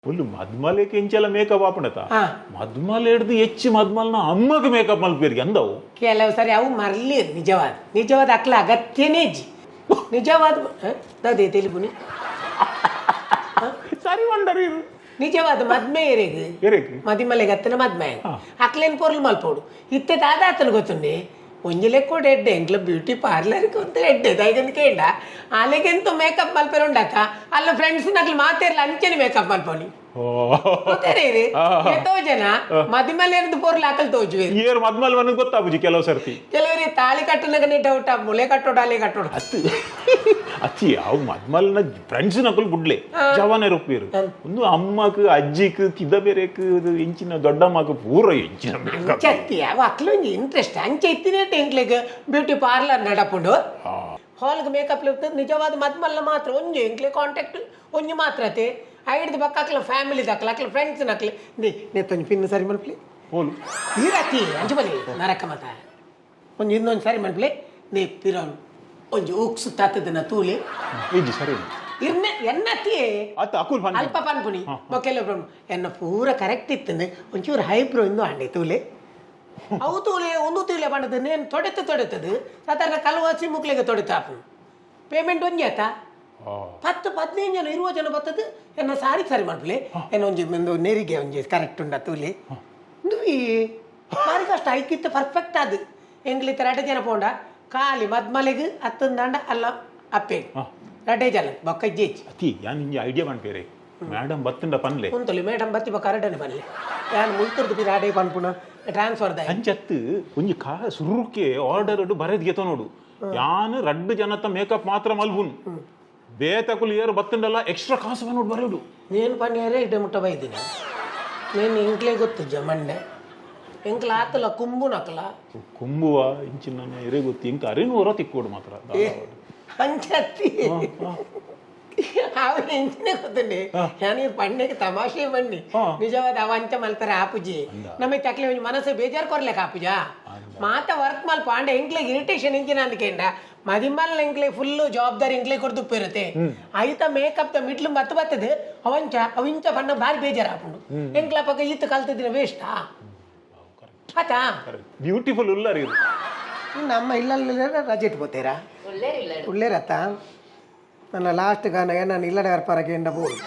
ಒಲ್ಲು ಮದ್ಮಲೆಗ್ ಎಂಚಲ make-up ಆಪುಂಡತ? ಮದ್ಮಲೆಡ್ದ್ ಹೆಚ್ಚು ಮದ್ಮಲ್ನ ಅಮ್ಮಗ್ make-up ಮಲ್ಪೇರಿಗೆ ಅಂದವು. ಕೆಲವು ಸರಿ ಅವು ಮರ್ಲಿ ನಿಜವಾದ ನಿಜವಾದ ಅಕ್ಲ ಅಗತ್ಯನೇ ಇಜ್ಜಿ ನಿಜವಾದ. ದಾದೆ ತೆಲಿಪುನಿ? ಸರಿ ಒಂಡರಿ. ನಿಜವಾದ ಮದ್ಮೆ ಏರೆಗ್? ಎರೆಗ್? ಮದಿಮಲೆಗ್ ಅತ್ತನ ಮದ್ಮೆ ಅಕ್ಲೇನ್ ಪೊರ್ಲು ಮಲ್ಪೋಡು. ಇತ್ತೆ ದಾದ ಆತನ ಗೊತ್ತುಂಡೆ, ಒಂಜಿ ಲೆಕ್ಕೋಡು ಎಡ್ಡೆ ಎಂಕ್ಲ ಬ್ಯೂಟಿ ಪಾರ್ಲರ್ ಒಂತೆ ಎಡ್ಡೆ. ದಾಯೆಗಂದ್ ಕೇಂಡ, ಆಲೆಗೆಂತ ಮೇಕಪ್ ಮಲ್ಪೆರೆ ಉಂಡತ್ತ, ಅಲ್ಲ ಫ್ರೆಂಡ್ಸ್ ನಕ್ಲು ಮಾತೆರ್ಲ ಅಂಚನೆ ಮೇಕಪ್ ಮಲ್ಪೊಲಿ. ಗೊತ್ತೇರಿ, ಏತೋ ಜನ ಮದಿಮಲೆರ್ದು ಪೊರ್ಲು ಅಕಲ್ ತೋಜುವೆರ್. ಏರ್ ಮದ್ಮಲ್ ಮನ ಗೊತ್ತಾಪುಜಿ ಕೆಲವು ಸರ್ತಿ. ಕೆಲವರಿಗೆ ತಾಳಿ ಕಟ್ಟುನಗನೆ ಡೌಟ್, ಮುಲೆ ಕಟ್ಟೋಡು ಅಲೆ ಕಟ್ಟೋಡು. ಅತ್ತು ಅಚ್ಚಿ, ಅವು ಮದ್ಮಲ್ನ ಫ್ರೆಂಡ್ಸ್ ನಕುಲು ಬುಡ್ಲೆ, ಜವಾನ ರೊಪ್ಪೇರು. ಒಂದು ಅಮ್ಮಕ್, ಅಜ್ಜಿಕ್, ಕಿದ ಬೇರೆಕ್, ಎಂಚಿನ ದೊಡ್ಡಮ್ಮಕ್ ಪೂರ ಎಂಚಿನ ಮೇಕಪ್. ಅಂಚತ್ತಿ, ಅವು ಅಕ್ಲೊಂಜಿ ಇಂಟ್ರೆಸ್ಟ್ ಅಂಚ ಇತ್ತಿನೇಟ್ ಎಂಕ್ಲೆಗ್ ಬ್ಯೂಟಿ ಪಾರ್ಲರ್ ನಡಪುಂಡು. ಹಾಲ್ಗೆ ಮೇಕಪ್ ನಿಜವಾದ ಮದ್ಮಲ್ಲ ಮಾತ್ರ ಒಂಜಿ ಎಂಕ್ಲೆ ಕಾಂಟ್ಯಾಕ್ಟ್ ಒಂಜಿ ಮಾತ್ರ ಅತೆ. ಐಡ್ದು ಬಕ್ಕ ಅಕ್ಲ ಫ್ಯಾಮಿಲಿ ದಕ್ಲ, ಅಕ್ಲ ಫ್ರೆಂಡ್ಸ್ ನಕ್ಲೆ ನೇತೊಂಜಿ ಪಿನ್ ಸರಿ ಮಲ್ಪಲಿ. ಹೋಲು. ಈರತಿ ಅಂಚು ಬಲಿ ನರಕ ಮತ ಒಂಜಿ ಇನ್ನೊಂದು ಸರಿ ಮಲ್ಪಲೆ. ನೇ ಪಿರೋನ್ ಒಂಜಿ ಉಕ್ಸು ತತ್ತದನ ತೂಲೆ. ಇಜ್ಜಿ, ಸರಿ. ಇರ್ನೆ ಎನ್ನತಿಯೇ. ಅತ್ತ ಅಕುಲ್ ಪನ್. ಅಲ್ಪ ಪನ್ಪುನಿ ಬೊಕೆಲ್ಲ ಎನ್ನ ಪೂರ ಕರೆಕ್ಟ್ ಇತ್ತಂದು. ಒಂಚೂರು ಹೈಬ್ರೋ ಇಂದು ಅಂಡೆ ತೂಲೆ, ಅವು ತೂಲೆ, ಒಂದು ತೂಲೆ ಪಂಡದು ನೇನು ತೊಡೆತು ತೊಡೆತದು. ಸಾಧಾರಣ ಕಲ್ವಾಸಿ ಮುಕ್ಲೆಗೆ ತೊಡೆತು ಆಪುಂಡು. ಪೇಮೆಂಟ್ ಒಂಜಿ ಆತ. 10 15 ಜನ, 20 ಜನ ಬತ್ತದು. ಎನ್ನ ಸಾರಿ ಸರಿ ಮಾಡ್ಲಿ, ಎನ್ನ ಒಂಜಿ ಒಂದು ನೆರಿಗೆ ಒಂಜಿ ಕರೆಕ್ಟ್ ಉಂಡ ತೂಲೆ. ಈ ಭಾರಿ ಕಷ್ಟ ಐಕಿತ್ತ ಪರ್ಫೆಕ್ಟ್ ಅದು. ಎಂಗ್ಲಿತ್ತ ರಡ್ಡೆ ಜನ ಪೋಂಡ ಖಾಲಿ ಮದ್ಮಲೆಗ್ ಅತ್ತಂದಾಂಡ ಅಲ್ಲ ಅಪ್ಪೆ ರಡ್ಡೆ ಜನ ಬೊಕ್ಕ ಇಜ್ಜಿ. ಅತಿ ಯಾನ್ ಇಂಜಿ ಐಡಿಯಾ ಪನ್ಪೇರೆ, ಮೇಡಮ್ ಬತ್ತುಂಡ ಪನ್ಲೆ. ಉಂತೊಲಿ, ಮೇಡಮ್ ಬತ್ತಿ ಬೊಕ್ಕ ಅರಡನೆ ಪನ್ಲೆ. ಯಾನ್ ಮುಲ್ತುರ್ದು ಪಿರ ಅಡೆ ಪನ್ಪುನ ಟ್ರಾನ್ಸ್ಫರ್ ದ. ಅಂಚತ್ತು ಒಂಜಿ ಕಾ ಸುರುಕ್ಕೆ ಆರ್ಡರ್ ಬರೆದ್ ಗೆತ ನೋಡು. ಯಾನ್ ರಡ್ಡು ಜನತ ಮೇಕಪ್ ಮಾತ್ರ ಮಲ್ಪುನ್, ಬೇತಕುಲು ಏರು ಬತ್ತುಂಡಲ್ಲ ಎಕ್ಸ್ಟ್ರಾ ಕಾಸು ಪನ್ನೋಡು ಬರೆಯೋಡು. నేను ಪನ್ಯಾರೆ ಇಡೆ ಮುಟ್ಟ ಬೈದಿನ నేను ಎಂಕ್ಲೇ ಗೊತ್ತಿಜ್ಜ ಮಂಡೆ ಎಂಕ್ಲ ಆತಲ ಕುಂಬುನಕ್ಲ. ಕುಂಬುವ ಇಂಚಿನ ಎರೆ ಗೊತ್ತಿ ಇಂಕ ಅರೇನು ಹೊರ ತಿಕ್ಕೋಡು ಮಾತ್ರ. ಅಂಚತ್ತಿ, ಅವ ಎಂಚಿನ ಗೊತ್ತುಂಡೆ, ನಾನು ಪಣ್ಣೆಗೆ ತಮಾಷೆ ಬನ್ನಿ. ನಿಜವಾದ ಅವ ಅಂಚ ಮಲ್ಪರೆ ಆಪುಜಿ. ನಮಗೆ ತಕ್ಲೆ ಒಂಜಿ ಮನಸ್ಸು ಬೇಜಾರು ಕೊರ್ಲೆಕ್ ಆಪುಜ. ಮಾತ ವರ್ಕ್ ಮಲ್ಪ ಅಂಡ ಎಂಕ್ಲೆಗ್ ಇರಿಟೇಷನ್ ಎಂಚಿನ ಅಂದ್ಕೇಂಡ, ಮದಿಮಲ್ ಎಂಕ್ಲೆ ಫುಲ್ ಜವಾಬ್ದಾರಿ ಎಂಕ್ಲೆ ಕೊರ್ದು ಇರುತ್ತೆ. ಐತ ಮೇಕಪ್ the ಮಿಡ್ಲು ಬತ್ತ ಬತ್ತದ ಅವಂಚ ಅವಿಂಚ ಬಣ್ಣ ಭಾರಿ ಬೇಜಾರು ಆಪುಂಡು. ಎಂಕ್ಲ ಪಕ್ಕ ಈತ ಕಲ್ತಿದ್ದಿನ ವೇಸ್ಟಾ ಆತಾ? ಬ್ಯೂಟಿಫುಲ್ ಉಲ್ಲರ್ ಇದು. ನಮ್ಮ ಇಲ್ಲಲ್ಲಿ ರಜೆ ಇಟ್ಕೋತೀರಾ? ಉಳ್ಳೇರತ್ತ ನನ್ನ ಲಾಸ್ಟ್ ಗಾನ ನಾನು ಇಲ್ಲಡೆ ಬರ್ಪಾರಕ್ಕೆ ಎಂಡ ಬೋಡು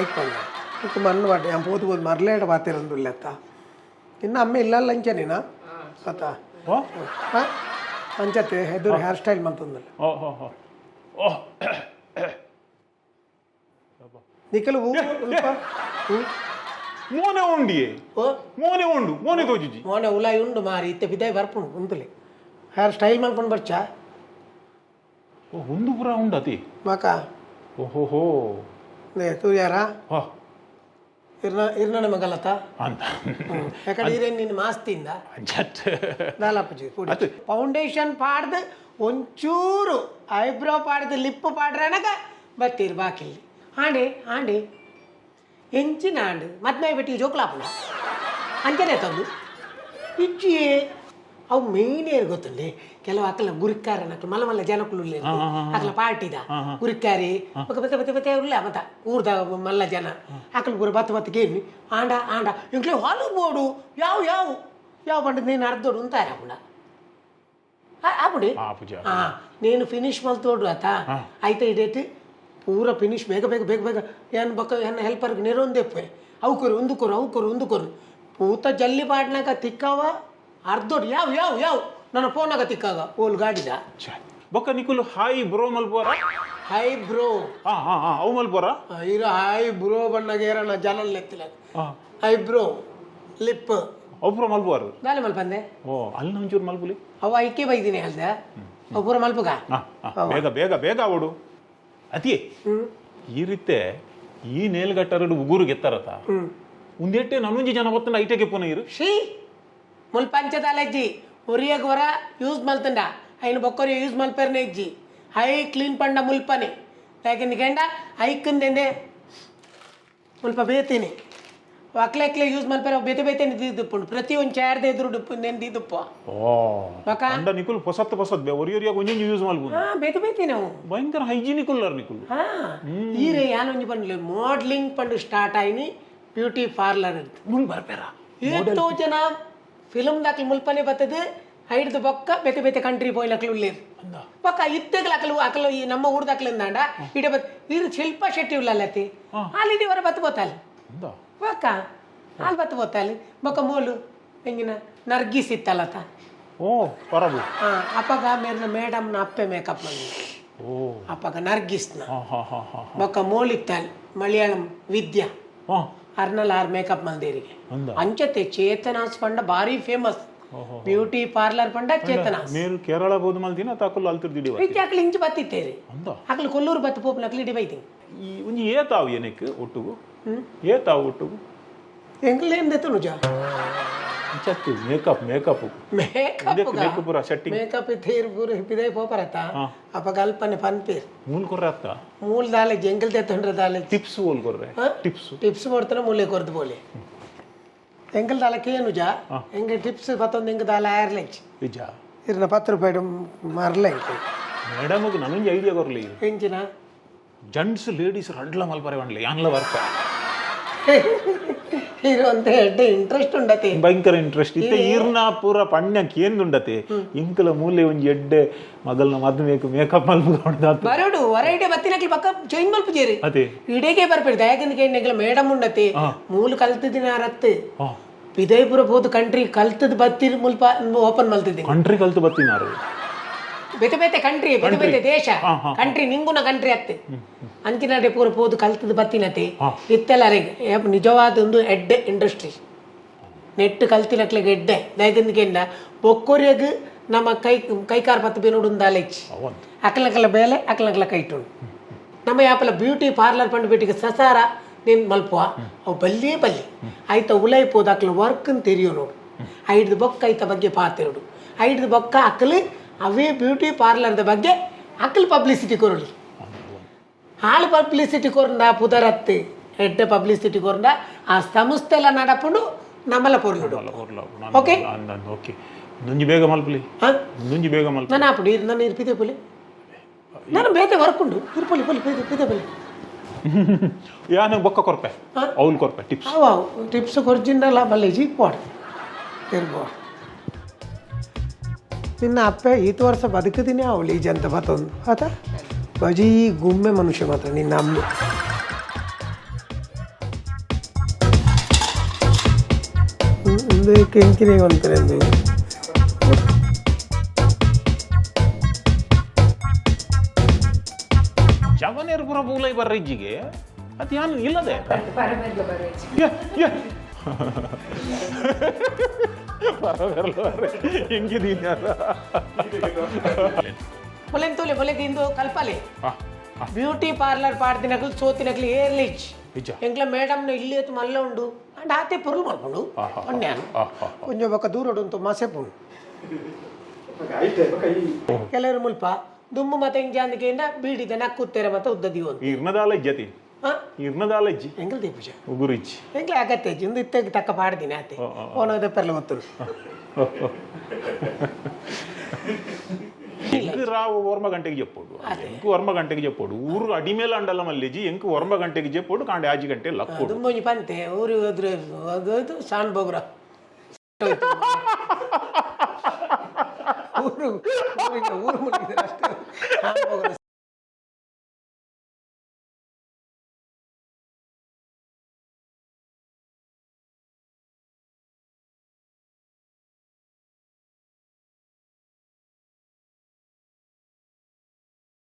ಐಕೊಂಡ ಇಕ್ಕು ಮಣ್ಣು ಬಾಟೆ ഞാൻ പോതു പോതു ಮರಲೇಡ ಬಾತಿರಂದುಲ್ಲತ್ತ. ಇನ್ನು ಅಮ್ಮ ಇಲ್ಲಲ್ಲ ಅಂಚನೇನಾ ಅತ್ತ? ಹಾಂ, ಅಂಚತ್ತೆ ಎದುರು ಹೇರ್ ಸ್ಟೈಲ್ ಮಂತಂದಲ್ಲ. ಓ ಹೋ ಹೋ ಓ. ನಿಖಲು. ಮೋನೆ ಉಂಡಿಯೇ? ಓ. ಮೋನೆ ಉಂಡು, ಮೋನೆ ತೋಜುಜಿ. ಮೋನೆ ಉಲಾಯಿ ಉಂಡು ಮಾರಿ. ಇತ್ತೆ ಬಿದಾಯಿ ಬರ್ಪುಂಡು ಉಂತುಲೆ. ಹೇರ್ ಸ್ಟೈಲ್ ಮಲ್ಕೊಂಡು ಬರ್ಚಾ. ಓ, ಒಂದು ಪುರ ಉಂಡು ಅತಿ. ಮಾಕ. ಓಹೋ ಹೋ. ನೇ ತೂಯಾರಾ? ಹಾ. ಇರ್ನ ಇರ್ನ ಮಗಲತ್ತ. ಅಂತ. ಯಾಕಂದ್ರೆ ಇರೇನು ನಿನ್ನ ಮಾಸ್ತಿಂದ. ಅಂಚತ್. ದಾಲಾಪುಜಿ. ಅದು. ಫೌಂಡೇಶನ್ ಪಾಡ್ದು, ಒಂಚೂರು ಐಬ್ರೋ ಪಾಡ್ದು, ಲಿಪ್ ಪಾಡ್ರನಗ ಬತ್ತೀರು ಬಾಕಿಲ್ಲಿ. ಆಂಡೆ ಆಂಡೆ ಎಂಚಿನ ಆಂಡ್ ಮದ್ಮೆ ಬಿಟ್ಟು ಜೋಕ್ಲಾಪುಣ ಅಂಚನೆ ತಂದು ಇಜ್ಜಿ. ಅವು ಮೇನ್ ಏರ್ ಗೊತ್ತುಂಡೆ, ಕೆಲವು ಅಕಲ ಗುರಿಕಾರನ ಅಕಲ್ ಮಲ್ಲ ಮಲ್ಲ ಜನಕುಲು ಉಲ್ಲೆರ್. ಅಕಲ ಪಾರ್ಟಿದ ಗುರಿಕಾರಿ ಬೊಕ ಬತ್ತೆ ಬತ್ತೆ ಬತ್ತೆ ಉಲ್ಲ ಮತ ಊರ್ದ ಮಲ್ಲ ಜನ ಅಕಲ್ ಪೂರ ಬತ್ತ ಬತ್ತ ಗೇಮಿ ಆಂಡ ಆಂಡ ಇಂಕ್ಲೆ ಹಾಲು ಬೋಡು ಯಾವ ಯಾವ ಯಾವ ಪಂಡ ನೀನು ಅರ್ಧೋಡು ಉಂತಾರ ಆಪುಂಡ ಆಪುಂಡೆ. ಆಪುಜಿ. ಆ, నేను ಫಿನಿಶ್ ಮಲ್ತೋಡು ಆತ. ಐತೆ ಇಡೇಟ್ ಪೂರ ಫಿನಿಶ್ ಬೇಗ ಬೇಗ ಬೇಗ ಬೇಗ. ಏನು ಬೊಕ್ಕ ಎನ್ನ ಹೆಲ್ಪರ್ಗೆ ನೆರೊಂದೆಪ್ಪೆ ಅವು ಕೊರು, ಒಂದು ಕೊರು, ಅವು ಕೊರು, ಒಂದು ಕೊರು. ಪೂತ ಜಲ್ಲಿ ಪಾಡ್ನಾಗ ತಿಕ್ಕವ ಅರ್ಧೋಡು ಯಾವ ಯಾವ ಯಾವ ನನ್ನ ಫೋನಾಗ ತಿಕ್ಕಾಗ ಓಲ್ ಗಾಡಿದ. ಛೆ. ಬೊಕ್ಕ ನಿಕುಲು ಹಾಯ್ ಬ್ರೋ ಮಲ್ಪುವರ? Hi bro. ಹಾ ಹಾ ಹಾ, ಅವು ಮಲ್ಪುವರ? ಇರೋ ಹಾಯ್ ಬ್ರೋ ಬಣ್ಣಗೆ ಏರಣ ಜನಲ್ ಎತ್ತಿಲ್ಲ. ಹೈ ಬ್ರೋ ಲಿಪ್. ಅವು ಪೂರ ಮಲ್ಪುವರು? ದಾಲೆ ಮಲ್ಪಂದೆ. ಓ, ಅಲ್ಲ ಒಂಚೂರು ಮಲ್ಪುಲಿ. ಅವು ಐಕೆ ಬೈದಿನಿ ಅಲ್ದ ಅವು ಪೂರ ಮಲ್ಪುಗ. ಹಾ ಹಾ, ಬೇಗ ಬೇಗ ಬೇಗ ಅವಡು ಅತಿಯೇ. ಈ ರೀತೆ ಈ ನೇಲ್ಗಟ್ಟರಡು ಉಗುರು ಗೆತ್ತಾರತ ಒಂದೆಟ್ಟೆ ನನೊಂಜಿ ಜನ ಬತ್ತಂಡ ಐಟೆಗೆ ಪುನ ಇರು. She ಮುಲ್ಪ ಅಂಚದಾಲಜ್ಜಿ ಒರಿಯಗ್ ವರ ಯೂಸ್ ಮಲ್ತಂಡ ಐನು ಬೊಕ್ಕೊರಿ ಯೂಸ್ ಮಲ್ಪೆರ್ನೆ ಇಜ್ಜಿ. ಹೈ ಕ್ಲೀನ್ ಪಂಡ ಮುಲ್ಪನೆ ಯಾಕೆಂದ ಕೆಂಡ ಐಕ್ಕಂದೆಂದೆ ಮುಲ್ಪ ಬೇತೀನಿ. ಅಕ್ಲೆ ಅಕ್ಲೆ ಯೂಸ್ ಮಲ್ಪೆರೆ ಬೇತೆ ಬೇತೆ ದೀದುಪ್ಪುಂಡು. ಪ್ರತಿ ಒಂದು ಚೇರ್ದ ಎದುರು ನೇನು ದೀದುಪ್ಪ. ಓ. ಬೊಕ? ಅಂಡ ನಿಕುಲು ಪೊಸತ್ ಪೊಸತ್ ಬೇ ಒರಿ ಒರಿಯಾಗ ಒಂಜೊಂಜಿ ಯೂಸ್ ಮಲ್ಪು. ಹಾ, ಬೇತೆ ಬೇತೆ ನಾವು. ಭಯಂಕರ ಹೈಜೀನಿಕ್ ಉಲ್ಲಾರ್ ನಿಕುಲು. ಹಾ, ಈರೆ ಯಾನೊಂಜಿ ಪಂಡ್ಲೆ modelling Pandu start ಆಯ್ನಿ beauty parlour ಅಂತ. ಮುಲ್ ಬರ್ಪೇರ? ಏತೋ ಜನ ಫಿಲಮ್ ದಾಕ್ಲು ಮುಲ್ಪನೆ ಬತ್ತದು. ಐಡ್ದು ಬೊಕ್ಕ ಬೇತೆ ಬೇತೆ ಕಂಟ್ರಿ ಪೋಯಿನಕ್ಲು ಉಲ್ಲೇರು. ಬೊಕ್ಕ ಇತ್ತೆಗ್ಲ ಅಕಲು ಅಕಲು ಈ ನಮ್ಮ ಊರ್ದಾಕ್ಲು ಇಂದಾಂಡ ಇಡ ಬತ್ ಇರು ಶಿಲ್ಪ ಶೆಟ್ಟಿ ಉಲ್ಲಲ್ಲತಿ, ಅಲ್ಲಿ ಹೊರ ಬತ್ತು ಬೋತಾಲ್. ಅಂದ. ಬೊಕ್ಕ ಅಲ್ಲಿ ಬತ್ತು ಬೋತಾಲ್. ಬೊಕ್ಕ ಮೋಲು ಎಂಗಿನ ನರ್ಗಿಸ್ ಇತ್ತಲ್ಲತ. ಓ, ಪರಬು. ಹಾ, ಅಪ್ಪಗ ಮೇರ್ನ ಮೇಡಮ್ನ ಅಪ್ಪೆ ಮೇಕಪ್ ಮಂದಿ. ಓ. ಅಪ್ಪಗ ನರ್ಗಿಸ್ನ. ಹಾ ಹಾ ಹಾ ಹಾ. ಬೊಕ್ಕ ಮೋಲಿತ್ತಾಲ್ ಮಲಯಾಳಂ ವಿದ್ಯಾ. ಅರ್ನಲ್ ಆರ್ ಮೇಕಪ್ ಮಂದಿರಿಗೆ. ಅಂದ. ಅಂಚತೆ ಚೇತನಾಸ್ ಪಂಡ ಭಾರಿ ಫೇಮಸ್ ಬ್ಯೂಟಿ ಪಾರ್ಲರ್ ಪಂಡ ಚೇತನಾಸ್. ಮೇರು ಕೇರಳ ಬೋದು ಮಲ್ದಿನ ತಾಕುಲು ಅಲ್ತಿರ್ದಿಡಿ. ಇತ್ತೆ ಅಕ್ಲು ಇಂಚು ಬತ್ತಿತ್ತೇರಿ. ಅಂದ. ಅಕ್ಲು ಕೊಲ್ಲೂರು ಬತ್ತು ಪೋಪುನ ಅಕ್ಲು ಇಡಿ ಬೈತಿ. ಈ ಒಂಜಿ ಏತಾವು ಏನಕ್ಕೆ ಒಟ್ಟುಗು, ಏತಾವು ಒಟ್ಟುಗು? ಎಂಗ್ಲೇನ್ ದೆತ್ತು ನಿಜ. ಚತ್ತು ಮೇಕಪ್ ಮೇಕಪ್. ಮೇಕಪ್. ಮೇಕಪ್ ಪೂರ ಸೆಟ್ಟಿಂಗ್. ಮೇಕಪ್ ಇತ್ತೇರು ಪೂರ ಪಿದೈ ಪೋಪರತ್ತ. ಅಪಗ ಅಲ್ಪನೆ ಪನ್ಪೇರ್. ಮೂಲ್ ಕೊರ್ರೆ ಅತ್ತ? ಮೂಲ ದಾಲೆ ಜಂಗಲ್ ದೆತ್ತೊಂಡ್ರೆ ದಾಲೆ. ಟಿಪ್ಸ್ ಓಲ್ ಕೊರ್ರೆ? ಟಿಪ್ಸ್. ಟಿಪ್ಸ್ ಕೊಡ್ತಾನೆ ಮೂಲೆ ಕೊರ್ದು ಬೋಲೆ. ಎಂಗಲ್ ದಾಲ ಕೇನುಜ, ಎಂಗ ಟಿಪ್ಸ್ ಪತ್ತೊಂದು ಎಂಗ ದಾಲ ಆಯರ್ಲೆಂಚ್. ನಿಜ. ಇರ್ನ 10 ರೂಪಾಯಿ ಮರ್ಲೆ. ಮೇಡಮ್ಗೆ ನನೊಂಜಿ ಐಡಿಯಾ ಕೊರ್ಲಿ. ಎಂಚಿನ? ಜೆಂಟ್ಸ್ ಲೇಡೀಸ್ ರಡ್ಲ ಮಲ್ಪರೆ వంಡ್ಲೆ, ಯಾನ್ಲ ಬರ್ಪ. ಇರುವಂತ ಎಡ್ಡೆ ಇಂಟ್ರೆಸ್ಟ್ ಉಂಡತಿ. ಭಯಂಕರ ಇಂಟ್ರೆಸ್ಟ್ ಇತ್ತೆ. ಈರ್ನ ಪೂರ ಪಣ್ಯ ಕೇಂದುಂಡತೆ. ಇಂಕಲ ಮೂಲೆ ಒಂಜಿ ಎಡ್ಡೆ ಮಗಲ್ನ ಮದ್ಮೇಕ್ ಮೇಕಪ್ ಮಲ್ಪುಂಡ. ಬರೋಡು, ಹೊರೈಡೆ ಬತ್ತಿನಕ್ಲಿ ಪಕ್ಕ ಚೇಂಜ್ ಮಲ್ಪುಜೇರಿ. ಅದೇ. ಇಡೇಗೆ ಬರ್ಪೇರು. ದಯಾಗಂದ ಕೇಂದ್ರ ಮೇಡಮ್ ಉಂಡತಿ, ಮೂಲ ಕಲ್ತದಿನ ರತ್ತು. ವಿದಯಪುರ ಪೋದು ಕಂಟ್ರಿ ಕಲ್ತದ ಬತ್ತಿರ್ ಮುಲ್ಪ ಓಪನ್ ಮಲ್ತಿದ್ದೀನಿ. ಕಂಟ್ರಿ ಕಲ್ತು ಬತ್ತಿನಾರು? ಬೇತೆ ಬೇತೆ ಕಂಟ್ರಿ, ಬೇತೆ ಬೇತೆ ದೇಶ. ಕಂಟ್ರಿ ನಿಂಗುನ ಕಂಟ್ರಿ ಅತ್ತೆ. ಅಂಚಿನಡೆ ಪೂರ ಪೋದು ಕಲ್ತದ ಬತ್ತಿನತೆ. ಇತ್ತೆಲ್ಲ ಅರೆಗ್ ನಿಜವಾದ ಒಂದು ಎಡ್ಡೆ ಇಂಡಸ್ಟ್ರಿ. ನೆಟ್ ಕಲ್ತಿನಕ್ಲೆಗ್ ಎಡ್ಡೆ. ದಯಗಂದ ಬೊಕ್ಕೊರಿಯಗ್ ನಮ್ಮ ಕೈ ಕೈಕಾರ್ ಪತ್ತು ಬೆನುಡುಂದಾಲೆಚ್ಚಿ. ಅವಂತ. ಅಕ್ಲಕಲ ಬೇಲೆ ಅಕ್ಲಕಲ ಕೈಟುಂಡು. ನಮ್ಮ ಯಾಪಲ ಬ್ಯೂಟಿ ಪಾರ್ಲರ್ ಪಂಡು ಬೇಟಿಗೆ ಸಸಾರ ನೀನು ಮಲ್ಪುವ, ಅವು ಬಲ್ಲಿಯೇ ಬಲ್ಲಿ ಆಯ್ತ. ಉಲೈ ಪೋದು ಅಕ್ಲ ವರ್ಕ್ ತೆರಿಯೋ ನೋಡು. ಐಡ್ದು ಬೊಕ್ಕ ಐತ ಬಗ್ಗೆ ಪಾತಿರುಡು. ಐಡ್ದು ಬೊಕ್ಕ ಅಕ್ಲು ಅವೇ ಬ್ಯೂಟಿ ಪಾರ್ಲರ್ದ ಬಗ್ಗೆ ಅಕ್ಲು ಪಬ್ಲಿಸಿಟಿ ಕೊರಲಿ. ಹಾಳು ಪಬ್ಲಿಸಿಟಿ ಕೊರಂಡ ಪುದರತ್ತು ಎಡ್ಡೆ ಪಬ್ಲಿಸಿಟಿ ಕೊರಂಡ ಆ ಸಂಸ್ಥೆಲ ನಡಪುಂಡು, ನಮ್ಮಲ ಪೊರ್ಲುಡು. ಓಕೆ. ಓಕೆ, ನುಂಜಿ ಬೇಗ ಮಲ್ಪಲಿ. ಹಾ. ನುಂಜಿ ಬೇಗ ಮಲ್ಪ. ನಾನು ಆಪುಡು ಇರು, ನಾನು ಇರ್ಪಿದೆ ಪೊಲಿ. ನಾನು ಬೇತೆ ವರ್ಕ್ ಉಂಡು, ಇರ್ಪೊಲಿ ಪೊಲಿ ಪೇದೆ ಪೇದೆ ಪೊಲಿ. ಯಾನು ಬೊಕ್ಕ ಕೊರ್ಪೆ. ಅವ್ಲು ಕೊರ್ಪೆ ಟಿಪ್ಸ್. ಅವು ಅವು ಟಿಪ್ಸ್ ಕೊರ್ಜಿಂಡಲ ಬಲ್ಲೆ ಜೀಕ್ ಪೋಡು ಇರ್ಬೋ. ನಿನ್ನ ಅಪ್ಪೆ ಈತ ವರ್ಷ ಬದುಕದಿನಿ ಅವಳು ಈ ಜಂತ ಬತ್ತೊಂದು ಆತ ಬಜೀ ಗುಮ್ಮೆ ಮನುಷ್ಯ ಮಾತ್ರ ನಿನ್ನ ಅಮ್ಮ. ಕೆಂಕಿನೇ ಅಂತಾರೆ. ಜವನೇರ್ ಪುರ ಬೂಲೈ ಬರ್ರಿಜ್ಜಿಗೆ ಅದು ಯಾನು ಇಲ್ಲದೆ. ಯೆ, ಯೆ. ಪರವೆರ್ಲ ಬರ್ರೆ. ಹೆಂಗಿದೀನಿ ಅಲ್ಲ? ಮೊಲೆನ್ ತೋಲೆ ಮೊಲೆ ತಿಂದು ಕಲ್ಪಲೆ. ಹಾ, ಹಾ. Beauty parlour ಪಾಡ್ದಿನಕ್ಲು ಸೋತಿನಕ್ಲು ಏರ್ಲಿಚ್. ನಿಜ. ಎಂಕ್ಲ ಮೇಡಮ್ನ ಇಲ್ಲಿ ಎತ್ತು ಮಲ್ಲ ಉಂಡು ಅಂಡ್ ಆತೆ ಪೊರುಲು ಮಲ್ಪುಂಡು ಪಣ್ಯಾನು. ಹಾ, ಹಾ. ಕೊಂಚ ಬೊಕ್ಕ ದೂರಡು ಉಂತು ಮಸೆಪುಂಡು. ಕೆಲವರು ಮುಲ್ಪ ದುಮ್ಮು ಮತ್ತೆ ಇಂಜಾಂದಿಕೆಯಿಂದ ಬೀಡಿದ ನಕ್ಕುತ್ತೇರೆ ಮತ್ತೆ ಉದ್ದ ದಿವೊಂದು. ಇರ್ನದಾಲ ಇಜ್ಜತಿ. ಹಾ. ಇರ್ನದಾಲ ಇಜ್ಜಿ. ಎಂಕಲ್ ದೀಪುಜ. ಉಗುರಿಜ್ಜಿ. ಎಂಕ್ಲ ಅಗತ್ಯ ಇಜ್ಜಿ. ಇಂದು ಇತ್ತೆಗ್ ತಕ್ಕ ಪಾಡ್ದಿನಿ ಆತೆ. ಓನೋದ ಪೆರ್ಲ ಗೊತ್ತುಂಡು. ಎಂಕ್ ರಾವು ಒರ್ಮ ಗಂಟೆಗೆ చెప్పೋಡು, ಎಂಕ್ ಒರ್ಮ ಗಂಟೆಗೆ చెప్పೋಡು. ಊರು ಅಡಿಮೇಲೆ ಅಂಡಲ್ಲ ಮಲ್ಲಿಜಿ. ಎಂಕ್ ಒರ್ಮ ಗಂಟೆಗೆ చెప్పೋಡು, ಕಾಂಡೆ ಆಜಿ ಗಂಟೆ ಲಕ್ಕೋಡು. ದುಮ್ಮೊಂಜಿ ಪಂತೆ ಊರು ಹೋದ್ರೆ ಅದು ಸಾಣ್ ಬೋಗ್ರ ಊರು ಊರಿಗೆ ಊರು ಮುಳುಗಿದ್ರೆ ಅಷ್ಟೇ. ಸಾಣ್ ಬೋಗ್ರ.